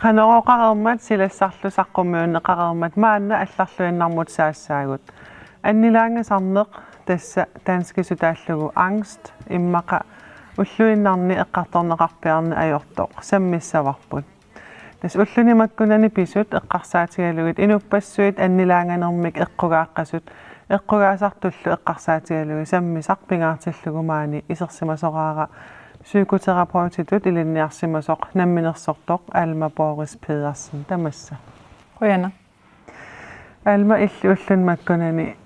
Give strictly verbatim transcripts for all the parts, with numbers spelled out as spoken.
Qanoq oqarmat silassarlu saqqummiunneqareermat maanna allarluinnarmut saassaagut. Annilaangasarneq tassa danskisutaallugu angst immaqa ulluinnarni eqqartorneqarpiarneq ajortoq sammissavarput. Tassa ulluni makkunani pisut eqqarsaatigalugit inuppassuit annilaanganermik eqqugaaqqasut eqqugaasartullu eqqarsaatigalugit sammisaq pingaartillugu maani isersimasoraara psykoterapeutitut ilinniarsimasoq namminersortoq Alma Boris Pedersen tamassa. Qujanaq. Alma, illit ulluni makkunani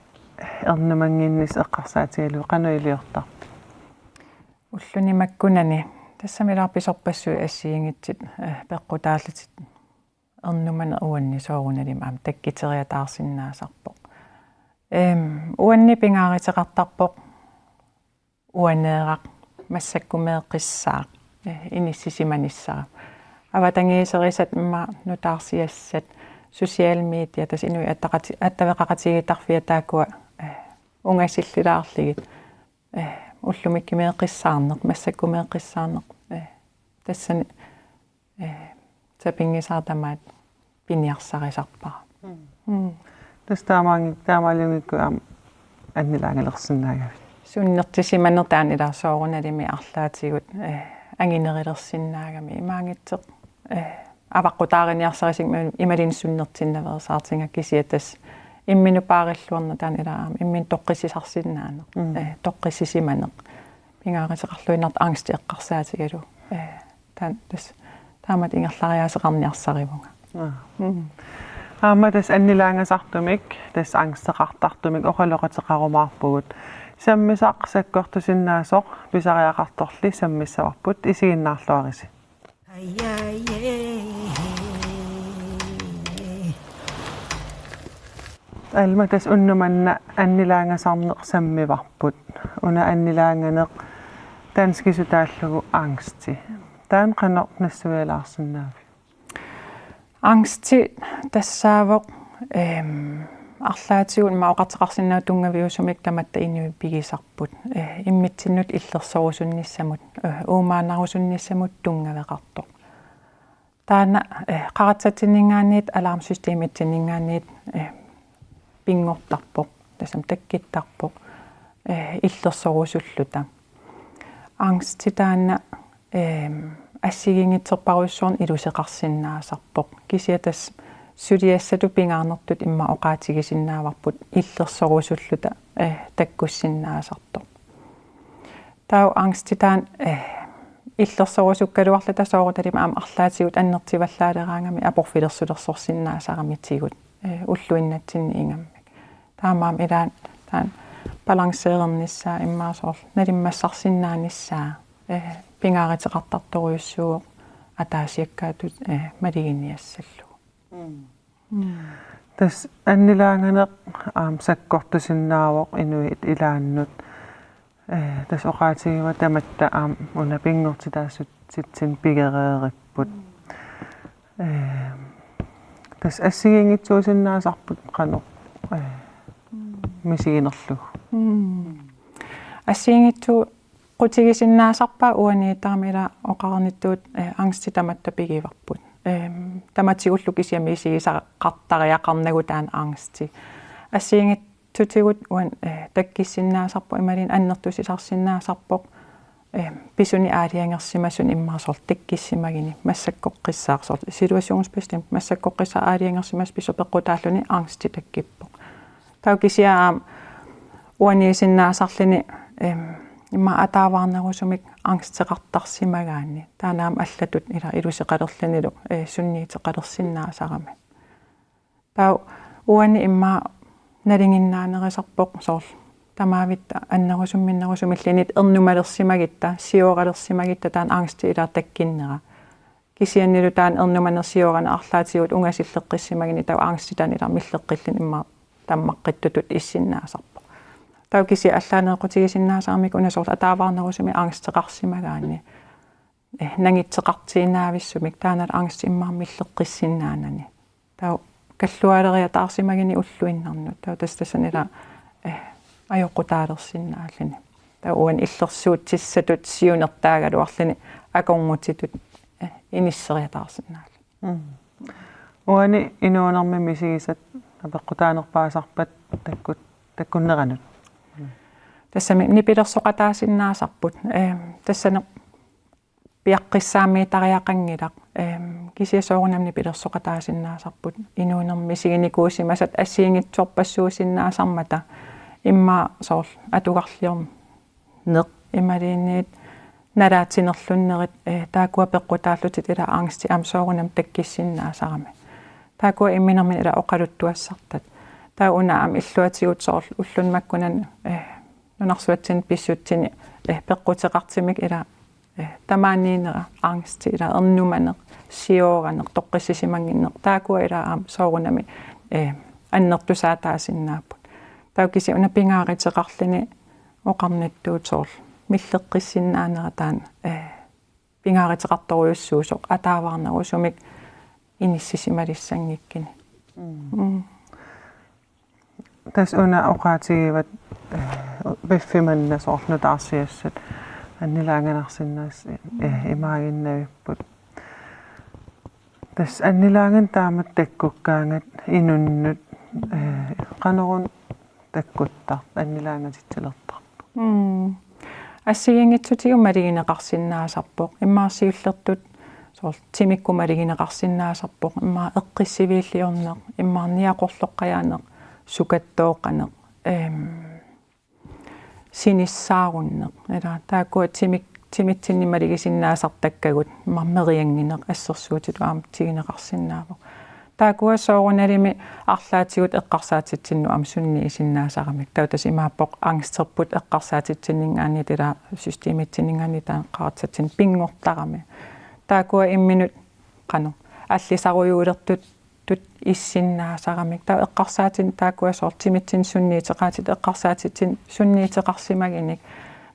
ernumannginnissi eqqarsaatigalugu qanoq iliortarpit? Ulluni makkunani. Tassami ilaa pisorpassuit assigiinngitsut, eh, peqqutaallutik ernumaneq uanni soorunalimi aamma takkuteriataarsinnaasarpoq. Ehm, uanni pingaaruteqartarpoq uaneeraq, massakkumeeqqissaaq, eh, inissisimanissara. Avatangiiserisat immaqa nutaarsiassat, social media, tassa inuit attaqati-, attaveqaqatigiittarfiat taakkua, eh, ungasillilaarlugit. Eh, ullumikkumeeqqissaarneq, massakkumeeqqissaarneq, eh, tassani, eh, sapinngisaat tamaat piniarsarisarpara. Mm. Mm. Tassa taamaanngik-, taamaaliunngikkuit aamma annilaangalersinnaagavit? Sunnertisimaneq taanna ilaa soorunalimi arlaatigut, eh, anginerulersinnaagami imaanngitsoq, eh, avaqqutaariniarsarisigut ima-, imaluunniit sunnertinnaveersaartiga kisianni tassa imminut paarilluarneq taanna ilaa aamma imminut toqqissisarsinnaaneq, mm, eh, toqqissisimaneq. Pingaaruteqarluinnartoq angsti eqqarsaatigalugu. Eh, taan-, tassa taamatut ingerlariaaseqarniarsarivunga. Aa. Mm. Aamma tassa annilaangasartumik, tassa angsteqartartumik oqaloqateqarumaarpugut. Sammisaq sakkortusinnaasoq pisariaqartorli sammissavarput, isiginnaarluarisi. Alma, tassa unnuk manna annilaangasarneq sammivarput. Una annilaanganeq danskisutaallugu angsti. Taanna qanoq nassuialaarsinnaaviuk? Angsti tassaavoq, ehm, arlaatigut immaqa oqartoqarsinnaavoq tunngaviusumik tamatta inuit pigisarput. Eh, immitsinnut illersorusunnissamut, eh, uumaannarusunnissamut tunngaveqartoq. Taanna, eh, qaratsatsinninngaanniit alarmsystemitsinninngaanniit, eh, pinngortarpoq, tassami takkuttarpoq, eh, illersorusulluta. Angsti taanna, ehm, assigiinngitsorpassuarnik iluseqarsinnaasarpoq. Kisianni tassa suliassatut pingaarnertut immaqa oqaatigisinnaavarput illersorusulluta, eh, takkussinnaasartoq. Taava angsti taanna, eh, illersorusukkaluarluta soorunalimi aamma arlaatigut annertuvallaaleraangami aporfilersulersorsinnaasaramitigut, eh, ulluinnatsinni ingammik. Taamaammat ilaanni taanna balanceernissaa immaqa soorlu nalimmassarsinnaanissaa, eh, pingaaruteqartartorujussuuvoq ataasiakkaatut, eh, maluginiassallugu. Mm. Mm. Tassa annilaanganeq aamma sakkortusinnaavoq inuit ilaannut. Eh, tassa oqaatigivat tamatta aamma una pinngortitaassutitsinni pigereeripput. Eh, tassa assigiinngitsuusinnaasarput qanoq, eh, misiginerlugu. Mm. Assigiinngitsu- qutigisinnaasarpaat uaniittaramila oqarnittut, eh, angsti tamatta pigivarput. Ehm, tamatigullu kisianni misigisaqartariaqarnagu taanna angsti. Assigiinngitsutigut uani, eh, takkussinnaasarpoq imaluunniit annertusisarsinnaasarpoq, eh, pisunik aalajangersimasunik immaqa soorlu takkussimaguni massakkoqqissaaq soorlu situationsbestemt massakkoqqissaaq aalajangersimasoq pisoq peqqutaalluni angsti takkuppoq. Taava kisianni aamma uaniisinnaasarluni, em, immaqa ataavarnerusumik angsteqartarsimagaanni. Taanna aamma allatut ila iluseqalerlunilu, eh, sunniuteqalersinnaasarami. Taava uani immaqa nalinginnaanerusarpoq soorlu tamavitta annerusumik minnerusumilluunniit ernumalersimagutta, sioralersimagutta taanna angsti ila takkunnera. Kisiannili taanna ernumanersioraneq arlaatigut ungasillerussimaguni taava angsti taanna ila milleqqilluni immaqa tammaqquttuttut issinnaasarpoq. Taava kisianni allaaneeqqutigisinnaasaramikkit una soorlu ataavarnerusumik angsteqarsimagaanni. eh, nangitseqartiinnavissumik taanna angsti immaqa milleqqissinnaanani. Taava kallualeriataarsimaguni ulluinnarnut. Taava tassa tassani ila, eh, ajoqutaalersinnaalluni. Taava uani illersuutissatut siunertaagaluarluni akornutitut, eh, inisseriataarsinnaalluni. Mm. Uani inuunermi misigisat apeqqutaanerpaasarpat takkut-, takkunneranut. Tassami nipilersoqataasinnaasarput. Eh, tassani piaqqissaammiitariaqanngilaq. Ehm, kisianni soorunami nipilersoqataasinnaasarput. Inuunermi misiginikuusimasat assigiinngitsorpassuusinnaasarmata immaqa soorlu atugarliorneq imaluunniit nalaatinerlunnerit, eh, taakkua peqqutaallutik ila angsti aamma soorunami takkissinnaasarami. Taakkua imminermini ila oqaluttuassartat. Taava una aamma illuatigut soorlu ulluni makkunani, eh, nunarsuatsinni pissutsinni, eh, peqquteqartumik ila eh, tamaaniinnera angsti ila ernumaneq, siooraneq, toqqissisimannginneq, taakkua ila aamma soorunami, eh, annertusaataasinnaapput. Taava kisianni una pingaaruteqarluni oqarnittut soorlu milleqqissinnaanera taanna, eh, pingaaruteqartorujussuusoq ataavarnerusumik inissisimalissanngikkunik. Mm. Mm. Tassa una oqaatigivat, eh, piffissaq manna soorlu nutaarsiassat annilaanganarsinnaasut, eh, imaaginnavipput. Tassa annilaanganeq taamatut takkukkaangat inunnut, eh, qanoruna takkuttartoq annilaangatitsilertartoq. Mm. Assigiinngitsutigut malugineqarsinnaasarpoq. Immaqa siullertut soorlu timikkut malugineqarsinnaasarpoq. Immaqa eqqissiviilliorneq, immaqa niaqorloqqajaaneq, sukattooqqaneq, ehm, sinissaarunneq. Ila taakkua timik-, timitsinni malugisinnaasartakkagut, immaqa merianngineq assersuutitut aamma tiguneqarsinnaavoq. Taakkua soorunalimi arlaatigut eqqarsaatitsinnut aamma sunniisinnaasaramik. Taava tassa imaappoq angsterput eqqarsaatitsinninngaanniit ila systemitsininngaanniit taanna qaratsatsinnik pinngortarami. Taakkua imminut qanoq allisarujuulertut tut issinnaasaramik. Taava eqqarsaatinni taakkua soorlu timitsinni sunniuteqaatit eqqarsaatitsinnut sunniuteqarsimagunik.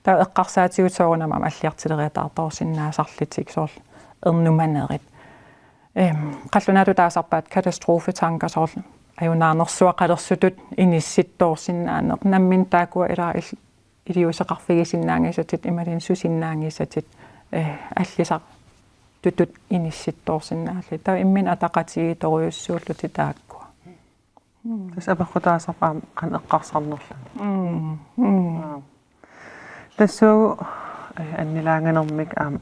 Taava eqqarsaatigut soorunami aamma alliartileriataartarsinnaasarlutik soorlu ernumanerit. Ehm, qallunaatut taasarpaat katastrofetanker soorlu ajunaarnersuaqalersutut inissittoorsinnaaneq. Nammineq taakkua ila il-, iliuuseqarfigisinnaanngisatit imaluunniit susinnaanngisatit, eh, allisartutut inissittoorsinnaallutik. Taava imminut ataqatigiittorujussuullutik taakkua. Mm. Tassa apeqqutaasarpoq aamma qanoq eqqarsarnerluni. Mm, mm. Aap. Tassuugu, eh, annilaanganermik aamma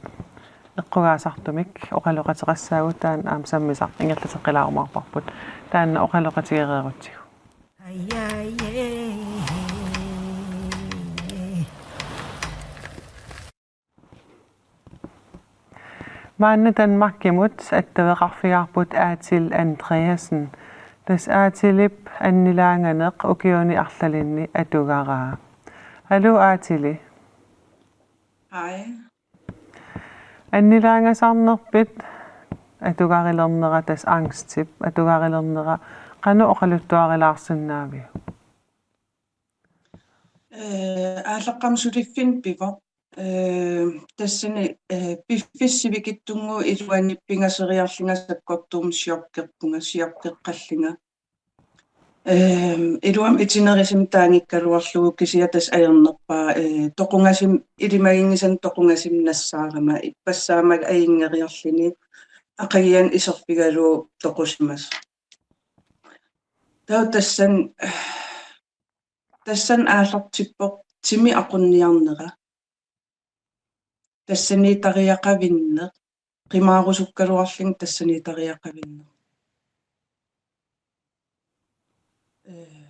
eqqugaasartumik oqaloqateqassaagut, taanna aamma sammisaq ingerlateqqilaarumaarparput. Taanna oqaloqatigereerutsigu. Maanna Danmarkimut attaveqarfigaarput Aatil Andreasen. Tassa Aatilip annilaanganeq ukiuni arlalinni atugaraa. Aluu Aatili. Hej. Annilaangasarnerpit atugarilernera, tassa angstip atugarilernera, qanoq oqaluttuarilaarsinnaaviuk? Eh, aallaqqaammut suliffinni pivoq. Eh, tassani, eh, piffissap sivikitsunnguup iluani pingasoriarlunga sakkortuumik siorkerpunga, siorkeqqallunga. Ehm, iluamik itinerusumik taagikkaluarlugu kisianni tassa ajornerpaaq, eh, toqungasumik, ilimaginngisannik toqungasumik nassaarama, ippassaammat ajunngeriarluni aqaguani iserfigalugu toqusimasoq. Taava tassani, tassani aallartippoq timi aqunniarnera. Tassaniittariaqavinneq, qimaarusukkaluarlunga tassaniittariaqavinneq. Eh,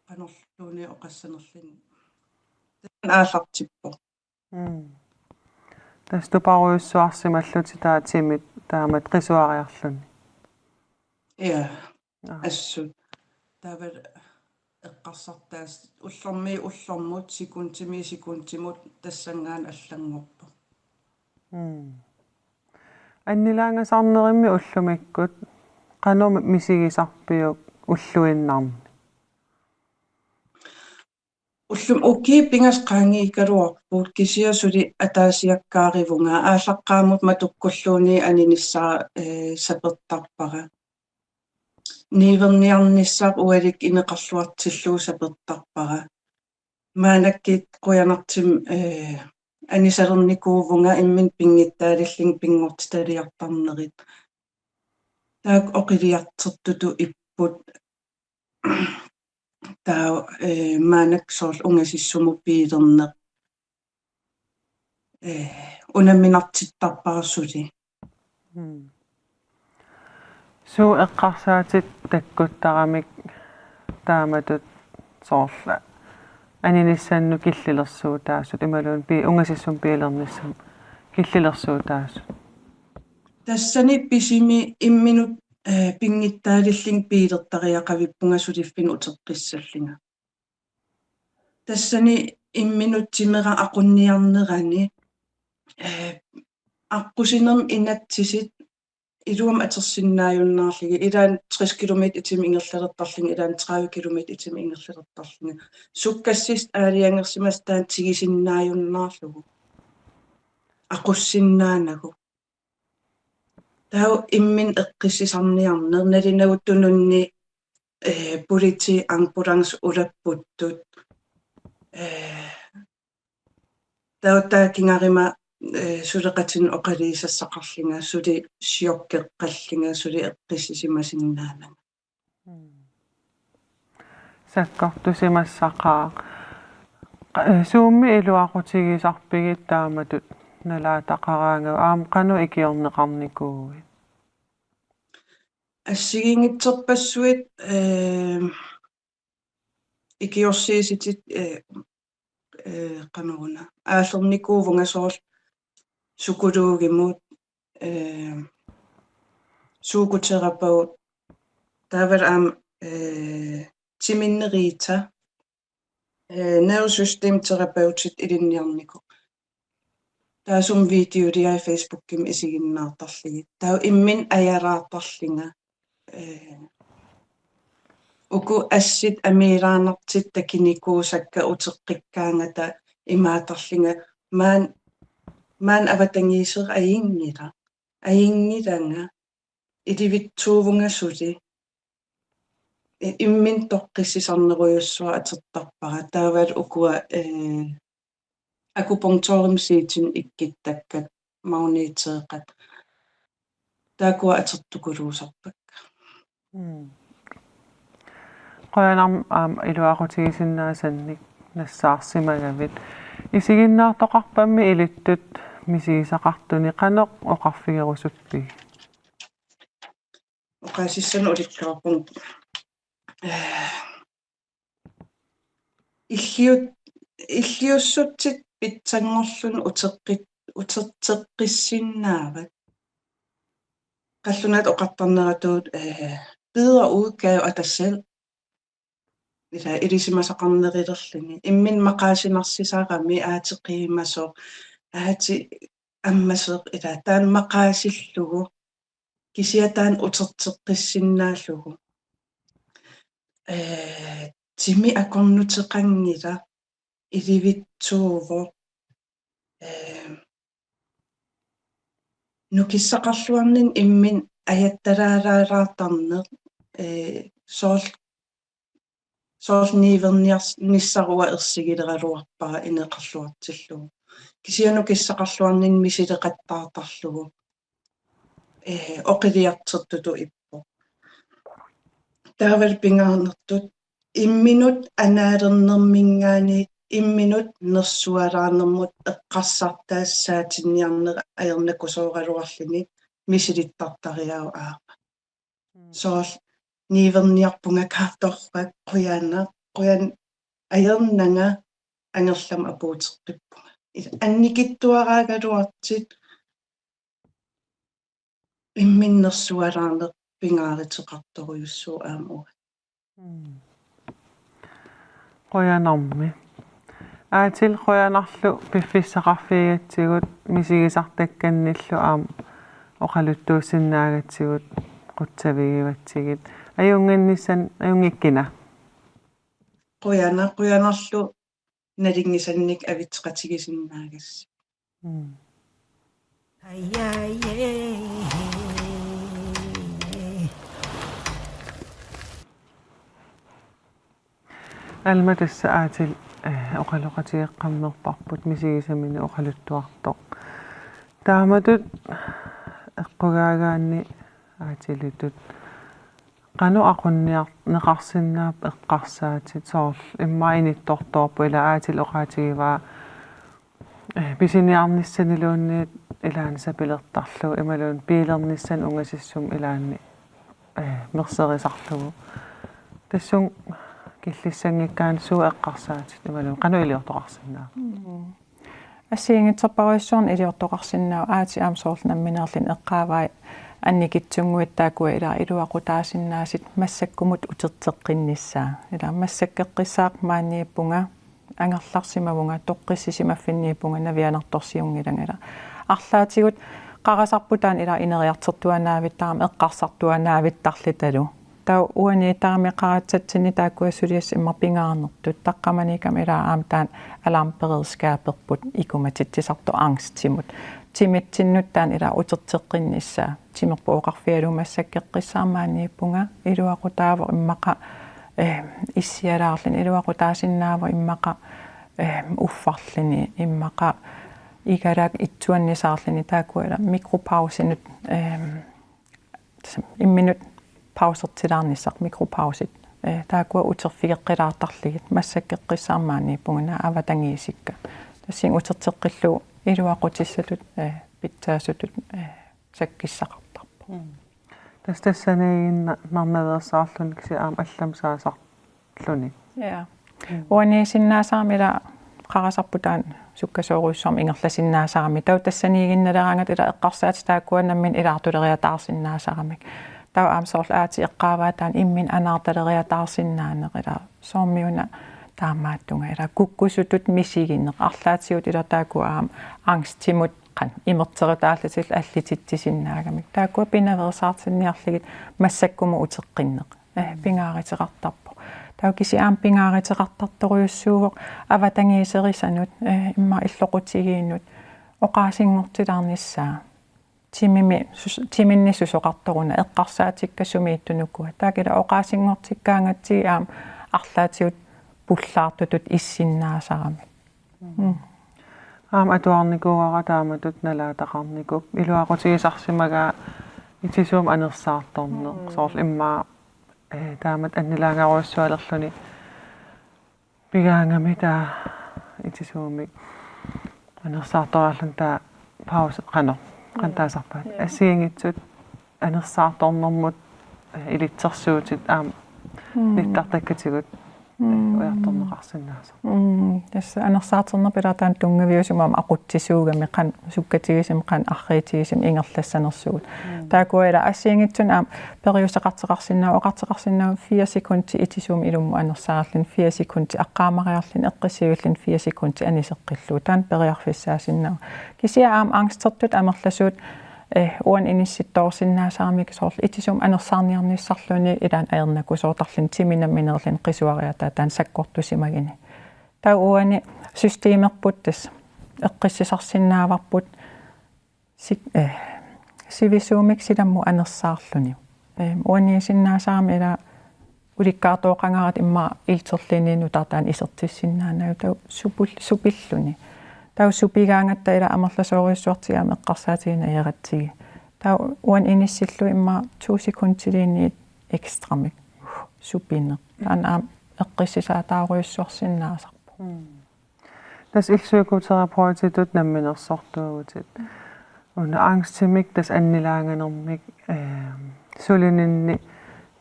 qanorluunniit oqassanerluni. Tassani aallartippoq. Mm. Tassa tuparujussuarsimallutit taava timit taamatut qisuariarluni. Ja. Aa. Assut. Taava eqqarsartaas ullormiit ullormut, sekundimiit sekundimut tassanngaannaq allanngorpoq. Mm. Annilaangasarnermi ullumikkut qanoq misigisarpiuk ulluinnarni? Ullumi ukiut pingasut qaangiikkaluarput, kisianni suli ataasiakkaarivunga, aallaqqaammut matukkulluunniit aninissara, eh, sapertarpara. Niuerniarnissaq ualikkut ineqarluartillugu sapertarpara. Maannakkut qujanartumik, eh, anisalernikuuvunga imminut pinngitsaalillunga pinngortitaliartarnerit. Taakku oqiliartortutut ipput. Taava, eh, maannakkut soorlu ungasissumut biilerneq. Eh, unamminartittarpara suli. Mm. Suut eqqarsaatit takkuttaramik taamatut soorlu aninissannut killilersuutaasut imaluunniit pi-, ungasissumut biilernissamut killilersuutaasut? Tassani pisimi imminut, eh, pinngitsaalillunga biilertariaqavippunga suliffinnik uteqqissallunga. Tassani imminut timeraq aqunniarnerani, eh, aqqusinermi inatsisit iluamik atorsinnaajunnaarlugit, ilaanni tres kilometer i timen ingerlalertarlunga, ilaanni tredive kilometer i timen ingerlalertarlunga. Sukkassisut aalajangersimasut taanna tigusinnaajunnaarlugu. Aqussinnaanagu. Taava imminut eqqissisarniarneq, nalunagu tununni, eh, politi, ambulance ulapputtut. Eh, taava taava kingorna, eh, suleqatinik oqaluusassaqarlunga, suli siorkeqqallunga, suli eqqissisimasinnaananga. Mm. Sakkortusimassaqaaq. Qa-, eh, suummi iluaqutigisarpigit taamatut nalaataqaraangavit, aamma qanoq ikiorneqarnikuuit? Assigiinngitsorpassuit, eh, ikiorsiissutit, eh, eh, qanoruna. Aallernikuuvunga soorlu psykologimut, eh, psykoterapeut, taavalu aamma, eh, timinneq Rita, eh, nervesystemterapeutit ilinniarnikuupput. Taassuma videoliai Facebookimi isiginnaartarlugit. Taava imminut ajalaartarlunga. Eh, uku assut amiilaarnartut takunikuusakka uteqqikkaangata imaattarlunga: Maanna, maanna avatangiiseq ajunngilaq. Ajunngilanga. Ilivitsuuvunga suli. I-, imminut toqqissisarnerujussuaq atortarpara. Taavalu ukua, eh, akupunkturimik siitinik ikkuttakkat, magneteeqat. Taakkua atortukuluusarpakka. Mm. Qujanarmi aamma iluaqutigisinnaassannik nassaarsimagavit. Isiginnaartoqarpammi ilittut misigisaqartuni qanoq oqarfigerusuppigit? Oqaasissannut ulikkaarpunga. Eh, illiut-, illiussutsit pitsanngorluni uteqqit-, uterteqqissinnaavat. Qallunaatut oqartarneratut, eh, bedre udgave af dig selv. Ila ilisimasaqarnerulerluni. Imminut maqaasinarsisarami aateqiumasoq, aatit ammasoq, ila taanna maqaasillugu. Kisianni taanna uterteqqissinnaallugu. Eh, timi akornuteqanngilaq, ilivitsuuvoq. Eh, nukissaqarluarninni imminut ajattalaalaartarneq, eh, soorl-, soorlu niuerniars-, nissara uanga ersigileraluarpara ineqarluartillugu. Kisianni nukissaqarluarninni misileqattaartarlugu. Eh, oqiliartortutut ippoq. Taavalu pingaarnertut imminut anaalernerminngaanniit imminut nersualaarnermut eqqarsartaassaatinniarne ajornakusooraluarluni misilittartariaqarpoq aamma. Mm. Soorlu niuerniarpunga kaartorfaq qujanaq, qujan ajornanga angerlamut apuuteqqippunga. Ila annikitsuaraagaluartut imminut nersualaarneq pingaaruteqartorujussuuvoq aamma uanga. Mm. Qujanarmi. Aatil qujanarlu piffissaqarfigigatsigut misigisartakkannillu aamma oqaluttuussinnaagatsigut qutsavigivatsigit. Ajunnginnissan-, ajunngikkina. Qujanaq, qujanarlu nalunngisannik avitseqatigisinnaagassi. Mm. Alma, tassa Aatil, eh, oqaloqatigeqqammerparput misigisaminik oqaluttuartoq. Taamatut eqqugaagaanni Aatilutut qanoq aqunniar-, neqarsinnaappat eqqarsaatit, soorlu immaqa inittortoorput, ila Aatil oqaatigivaa, eh, pisiniarnissaniluunniit ilaanni sapilertarlugu imaluunniit biilernissanut ungasissumut ilaanni, eh, merserisarlugu. Tassunga killissanngikkaanni suut eqqarsaatit imaluunniit qanoq iliortoqarsinnaava? Mm. Assigiinngitsorpassuarnik iliortoqarsinnaavoq, Aati aamma soorlu nammineerluni eqqaavai annikitsunnguit taakkua ila iluaqutaasinnaasut massakkumut uterteqqinnissaat. Ila massakkeqqissaaq maaniippunga, angerlarsimavunga, toqqissisimaffinniippunga, navianartorsiunngilanga ila. Arlaatigut qarasarput taanna ila ineriartortuaannavittarami eqqarsartuaannavittarlutalu. Taava uaniittarami qaratsatsinni taakkua suliassat immaqa pingaarnertut, taqqamaniikkami ila aamma taanna alarmberedskaberput ikumatitsisartoq angstimut. Timitsinnut taanna ila uterteqqinnissaa. Timerput oqarfigalugu massakkeqqissaaq maaniippunga, iluaqutaavoq immaqa, eh, issialaarluni, iluaqutaasinnaavoq immaqa, eh, uffarluni, immaqa igalak itsuannisaarluni, taakkua ila mikropausinut, eh, tassa imminut pausertilaarnissaq, mikropausit. Eh, taakkua uterfigeqqilaartarlugit, massakkeqqissaaq maaniippunga, naak avatangiisikka. Tassani uterteqqillugu iluaqutissatut, eh, pitsaasutut, eh, sakkissaqartarpoq. Mm. Tassa tassaniiginnarnaveersaarluni kisianni aamma allamik saasarluni. Ja. Mm. Uaniisinnaasarami ila qarasarput taanna sukkasoorujussuarmik ingerlasinnaasarami. Taava tassaniiginnaleraangat ila eqqarsaatit taakkua nammineq ilaartuleriataarsinnaasaramik. Taava aamma soorlu Aati eqqaavaa taanna imminut anaartaleriataarsinnaaneq ila soormiuna taamaattunga ila kukkusutut misigineq. Arlaatigut ila taakkua aamma angstimut qanoq imerterutaallutillu allititsisinnaagamik. Taakkua pinaveersaartinniarlugit massakkumut uteqqinneq. Eh, pingaaruteqartarpoq. Taava kisianni aamma pingaaruteqartartorujussuuvoq avatangiiserisanut, eh, immaqa illoqutigiinnut oqaasinngortilaarnissaa. Timimi sus-, timinni susoqartoruna eqqarsaatikka sumiittunukua. Taakku ila oqaasinngortikkaangatsigit aamma arlaatigut pullaartutut issinnaasaramik. Mm. Aamma atuarnikuuara taamatut nalaataqarnikuupput. Iluaqutigisarsimagaa itisuumik anersaartorneq. Mm. Soorlu immaqa, eh, taamatut annilaangarujussualerluni pigaangami taava itisuumik anersaartoriarluni taava pause qanoq, qanoq taasarpaat. Ja. Assigiinngitsut anersaartornermut, eh, ilitsersuutit aamma, mm, nittartakkatigut, eh, mm, ujartorneqarsinnaasoq. Mm, tassa anersaartornerput ila taanna tunngaviusumik aamma aqutsisuugami qanoq sukkatigisumik qanoq arriitigisumik ingerlassanersugut. Mm. Taakkua ila assigiinngitsunik aamma periuseqartoqarsinnaavoq, oqartoqarsinnaavoq fire sekundi itisuumik ilummut anersaarluni, fire sekundi aqqaamariarluni, eqqissivilluni fire sekundi aniseqqillugu. Taanna periarfissaasinnaavoq. Kisianni aamma angstertut amerlasuut, eh, uani inissittoorsinnaasaramik soorlu itisuumik anersaarniarnissarluni ilaanni ajornakusoortarluni timi nammineerluni qisuariaataa taanna sakkortusimaguni. Taava uani systemerput tassa eqqissisarsinnaavarput sik-, eh, sivisuumik silammut anersaarluni. Eh, uaniisinnaasarami ila ulikkaartooqangaarami immaqa ilterliinit nutaartaanni isertissinnaanagu taava supil-, supilluni. Taava supigaangatta ila amerlasoorujussuartigaama eqqarsaatigineq ajoratsigit. Taava uani inissillugu immaqa to sekundiliinit ekstramik supineq. Taanna aamma eqqissisaataarujussuarsinnaasarpoq. Mm. Tassa illit psykoterapeutitut namminersortuuvutit. Una angstimik tassa annilaanganermik, eh, sulininni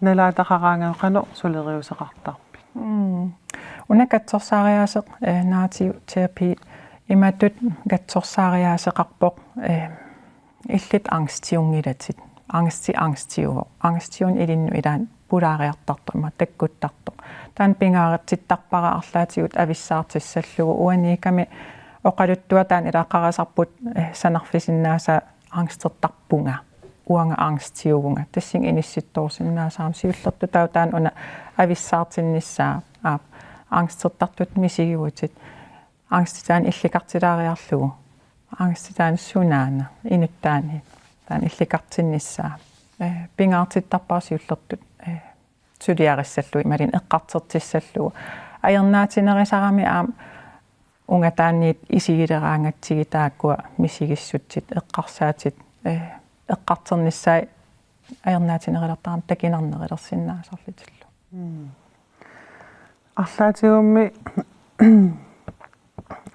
nalaataqaraangami qanoq suleriuseqartarpit? Mm. Una katsorsaariaaseq, eh, narrativ terapi imatut katsorsaariaaseqarpoq, eh, illit angstiunngilatit. Angsti angstiuvoq. Angstiuneq ilinnut ilaanni pulaariartartoq, immaqa takkuttartoq. Taanna pingaartittarpara arlaatigut avissaartissallugu, uaniikkami oqaluttuaq taanna ila qarasarput, eh, sanarfisinnaasaa angstertarpunga. Uanga angstiuvunga. Tassani inissittoorsinnaasarami siullertut taava taanna una avissaartinnissaa. Aap, angstertartutut misigivutit. Angsti taanna illikartilaariarlugu. Angsti taanna sunaana inuttaanni taanna illikartinnissaa. Eh, pingaartittarpara siullertut, eh, suliarissallugu imaluunniit eqqartortissallugu. Ajornaatinerisarami aamma ungataanniit isigileraangatsigit taakkua misigissutsit, eqqarsaatit, eh, eqqartornissaat ajornaatinerulertarami takinarnerulersinnaasarlutillu. Mm. Arlaatigummi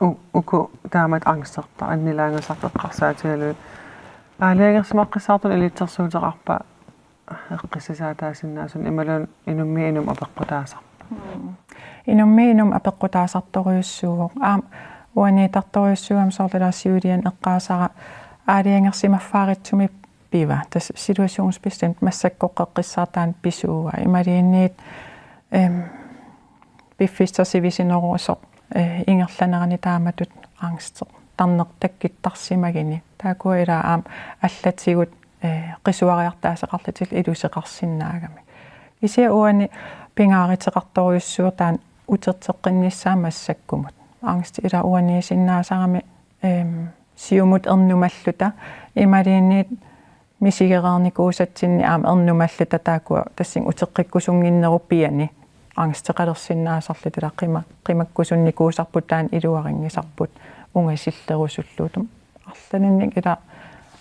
u-, uku taamatut angstertaq annilaangasartut eqqarsaatigalugit. Aalajangersimaqqissaartunut ilitsersuuteqarpa eqqissisaataasinnaasunik imaluunniit inummiit inummut apeqqutaasarpa? Mm. Inummiit inummut apeqqutaasartorujussuuvoq. Aamma uaniittartorujussuugami soorlu ila siuliani eqqaasara aalajangersimaffaaritsumik piva. Tassa situationsbestemt massakkorpiaq eqqissaartaanni pisuua. Imaluunniit, em, piffissaq sivisunerusoq, eh, ingerlanerani taamatut angstertarneq takkuttarsimaguni. Taakkua ila aamma allatigut, eh, qisuariartaaseqarlutillu iluseqarsinnaagamik. Kisianni uani pingaaruteqartorujussuuvoq taanna uterteqqinnissaa massakkumut. Angsti ila uaniisinnaasarami, em, siumut ernumalluta imaluunniit misigereernikuusatsinnik aamma ernumalluta taakkua tassani uteqqikkusunnginnerup piani angsteqalersinnaasarluta ila qima-, qimakkusunnikuusarput taanna iluarinngisarput ungasillerusullugu. Arlalinnik ila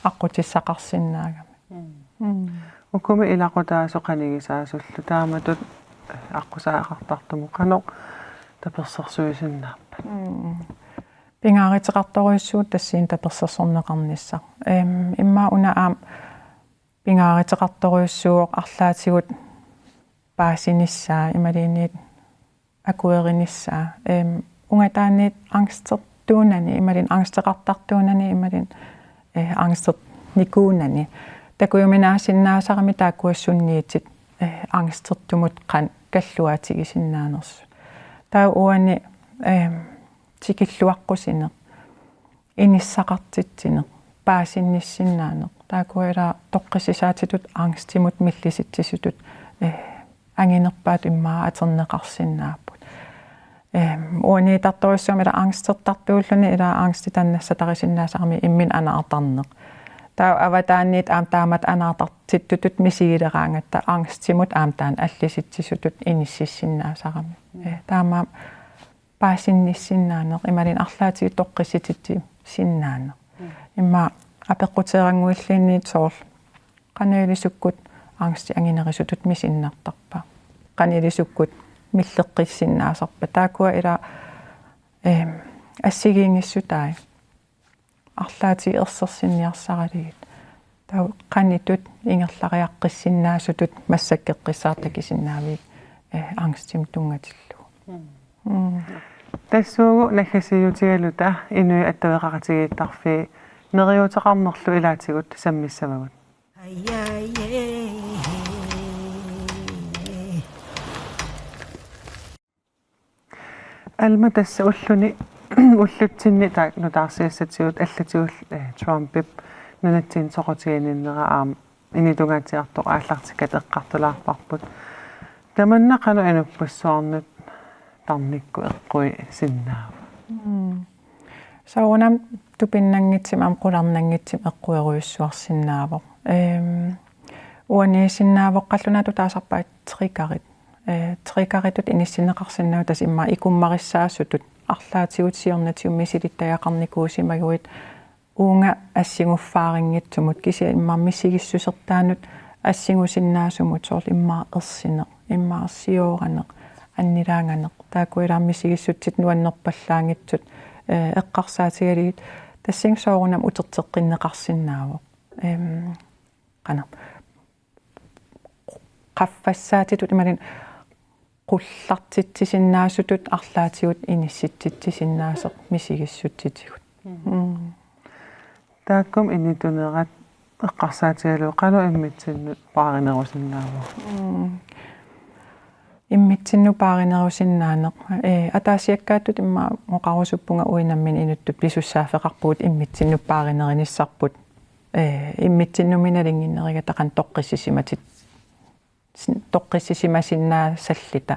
aqqutissaqarsinnaagami. Mm. Mm. Ukumi ilaqutaasoq qanigisaasullu taamatut aqqusaagaqartartumut qanoq tapersersuisinnaappat? Mm. Pingaaruteqartorujussuuvoq tassani tapersersorneqarnissaq. Em, immaqa una aamma pingaaruteqartorujussuuvoq arlaatigut paasinissaa imaluunniit akuerinissaa. Em, ungataanniit angstertuunani imaluunniit angsteqartartuunani imaluunniit, eh, angsternikuunani takujuminaassinnaasarami taakkua sunniutit, eh, angstertumut qanoq kalluaatigisinnaanersut. Taava uani, em, tikilluaqqusineq, inissaqartitsineq, paasinnissinnaaneq. Taakkua ila toqqissisaatitut angstimut millisitsisutut, eh, anginerpaatut immaqa atorneqarsinnaapput. Em, uaniittartorujussuugami ila angstertartuulluni ila angsti taanna nassatarisinnaasarami imminut anaartarneq. Taava avataaniit aamma taamatut anaartartittutut misigileraangatta angstimut aamma taanna allisitsisutut inississinnaasarami. Eh, taamaammat paasinnissinnaaneq, imaluunniit arlaatigut toqqissititsisinnaaneq. Mm. Immaqa apeqquteerannguilluunniit soorlu qanoq ilisukkut angsti anginerusutut misinnartarpa? Qanoq ilisukkut milleqqissinnaasarpa? Taakkua ila, em, assigiinngissutai. Arlaatigut ersersinniarsaralugit. Taava qanoq ittoq ingerlariaqqissinnaasutut massakkeqqissaartut takusinnaavigit, eh, angstimut tunngatillugu. Mm. Mm. Tassuugu naggasiutigaluta inuit attaveqaqatigiittarfii neriuuteqarnerlu ilaatigut sammissavagut. Alma, tassa ulluni, ullutsinni taakku nutaarsiassatigut allatigut, eh, Trumpip nunatsinni soqutiginninnera aamma initungaatsiartoq aallartikkat eqqartulaarparput. Tamanna qanoq inuppassuarnut tarnikkut eqquisinnaava? Mm. Soorunami tupinnanngitsumik aamma qularnanngitsumik eqquiarujussuarsinnaavoq. Em, uaniisinnaavoq qallunaatut taasarpaat triggerit. Eh, triggeritut inissinneqarsinnaavoq tassa immaqa ikummarissaasutut arlaatigut siornatigut misilittagaqarnikuusimaguit uunga assinguffaarinngitsumut kisianni immaqa misigissusertaanut assingusinnaasumut soorlu immaqa ersineq, immaqa siooraneq, annilaanganeq. Taakkua ila misigissutsit nuannerpallaanngitsut, eh, eqqarsaatigalugit tassani soorunami uterteqqinneqarsinnaavoq. Em, qanoq. Qaffassaatitut imaluunniit qullartitsisinnaasutut arlaatigut inissitsitsisinnaasut misigissutsitigut. Mm. Mm. Taakkumi initunerat eqqarsaatigalugu qanoq immitsinnut paarinerusinnaava? Mm. Immitsinnut paarinerusinnaaneq. Eh, ataasiakkaatut immaqa oqarusuppunga uinammin inuttut pisussaaffeqarpugut immitsinnut paarinerinissarput. Eh, immitsinnummi nalunnginnerugata qanoq toqqissisimatit-, sin-, toqqissisimasinnaassalluta.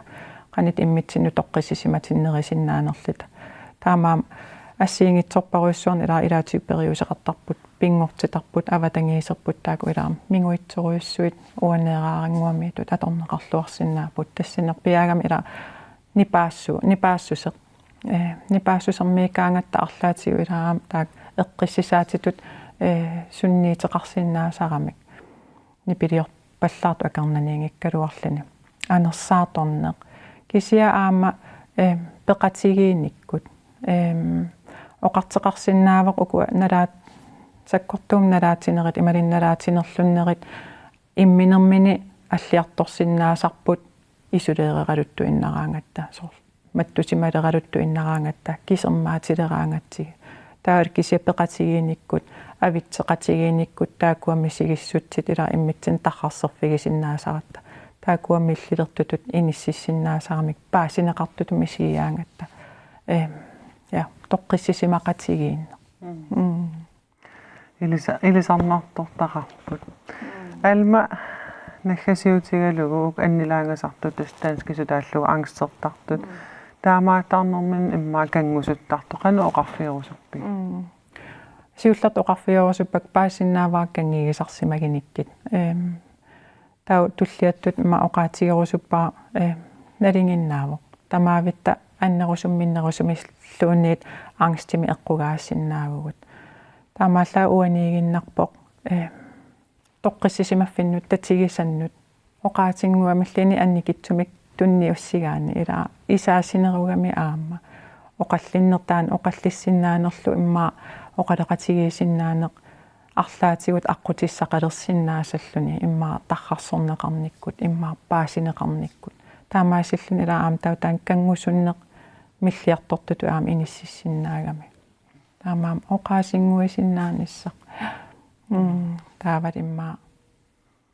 Qanoq immitsinnut toqqissisimatinnerusinnaanerluta. Taamaammat assigiinngitsorpassuarnik ilaa ilaatigut periuseqartarput, pinngortitarput, avatangiiserput taakku ilaa minguitsorujussuit uaneeraarannguamiittut atorneqarluarsinnaapput. Tassanik piaagami ilaa nipaassu-, nipaassuseq. Ee, nipaassusermiikkaangatta arlaatigut ilaa aamma taakku eqqissisaatitut, ee, sunniuteqarsinnaasaramik. Nipiliorpallaartut akornanniinngikkaluarluni. Anersaartorneq. Kisianni aamma, ee, peqatigiinnikkut. Ee, oqartoqarsinnaavoq ukua nalaat-, sakkortuumik nalaatinerit, imaluunniit nalaatinerlunnerit, imminermini alliartorsinnaasarput isoleereraluttuinnaraangatta, soorlu mattusimaleraluttuinnaraangatta, kisermaatileraangatsigit. Taava kisianni peqatigiinnikkut, avitseqatigiinnikkut, taakkua misigissutsit ilaa immitsinnut tarrarserfigisinnaasaratta. Taakkua millilertutut inissisinnaasaramik paasineqartutut misigigaangatta. Ee, ja, toqqissisimaqatigiinneq. Mm. Mm. Ilisa-, ilisarnartortaqarput. Alma, naggasiutigalugu uku annilaangasartut, tassa danskisut taallugu angstertartut. Mm. Taamaattarnermini immaqa kanngusuttartoq, qanoq oqarfigerusuppigit? Mm. Siullertut oqarfigerusuppakka paasisinnaavara kanngigisarsimaginikkit. Ehm, taava tulliattut immaqa oqaatigerusuppara, eh, nalinginnaavoq. Tamaavitta annerusumminnerusumilluunniit angstimik eqqugaasinnaavugut. Taamaallaat uaniiginnarpoq, eh, toqqissisimaffinnut tatigisannut oqaatinnguamilluunniit annikitsumik tunniussigaanni ilaa isaasinerugami aamma. Oqallinneq taanna oqallissinnaanerlu immaqa oqaloqatigiissinnaaneq arlaatigut aqqutissaqalersinnaasalluni immaqa tarrarsorneqarnikkut, immaqa paasineqarnikkut. Taamaasilluni ilaa aamma taava taanna kanngusunneq milliartortutut aamma inississinnaagami. Taamaammat oqaasinnguisinnaanissaq. Mm, taava immaqa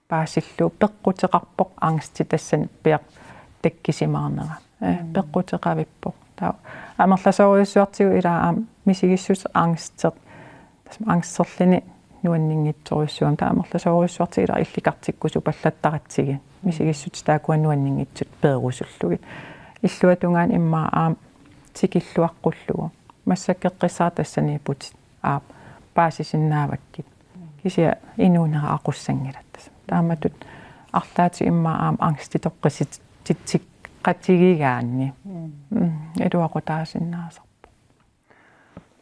paasillugu peqquteqarpoq angsti tassani piaq takkisimaarnera. Eh, mm, peqquteqavippoq. Taava amerlasoorujussuartigut ilaa aamma misigissutsit angsteq. Tassa angsterluni nuanninngitsorujussuugami. Taava amerlasoorujussuartigut ilaa illikartikkusupallattaratsigit. Misigissutsit taakkua nuanninngitsut peerusullugit. Illuatungaani immaqa aamma tikilluaqqullugu. Massakkeqqissaaq tassaniipputit aap paasisinnaavakkit. Kisianni inuunera aqussanngilat tassa. Taamatut arlaatigut immaqa aamma angsti toqqissititseqatigigaanni. Mm. Mm, iluaqutaasinnaasarpoq.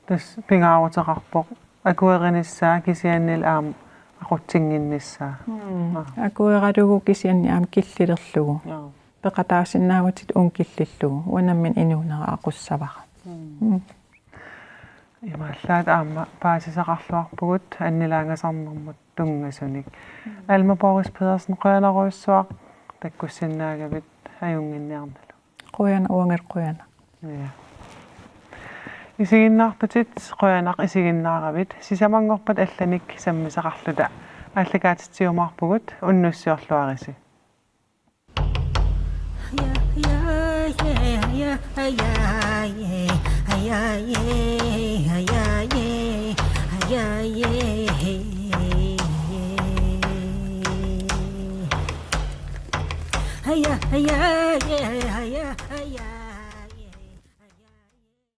Tassa pingaaruteqarpoq akuerinissaa kisiannili aamma aqutsinnginnissaa. Mm. Aa. Akueralugu kisianni aamma killilerlugu. Aa. Peqataasinnaavutit uunga killillugu. Uanga nammineq inuunera aqussavara. Mm. Mm. Imaallaat aamma paasisaqarluarpugut annilaangasarnermut tunngasunik. Mm. Alma Boris Pedersen, qujanarujussuaq takkussinnaagavit ajunnginniarnalu. Qujanaq, uangalu qujanaq. Ja. Isiginnaartutit qujanaq isiginnaaravit, sisamanngorpat allanik sammisaqarluta aallakaatitsiumaarpugut, unnussiorluarisi.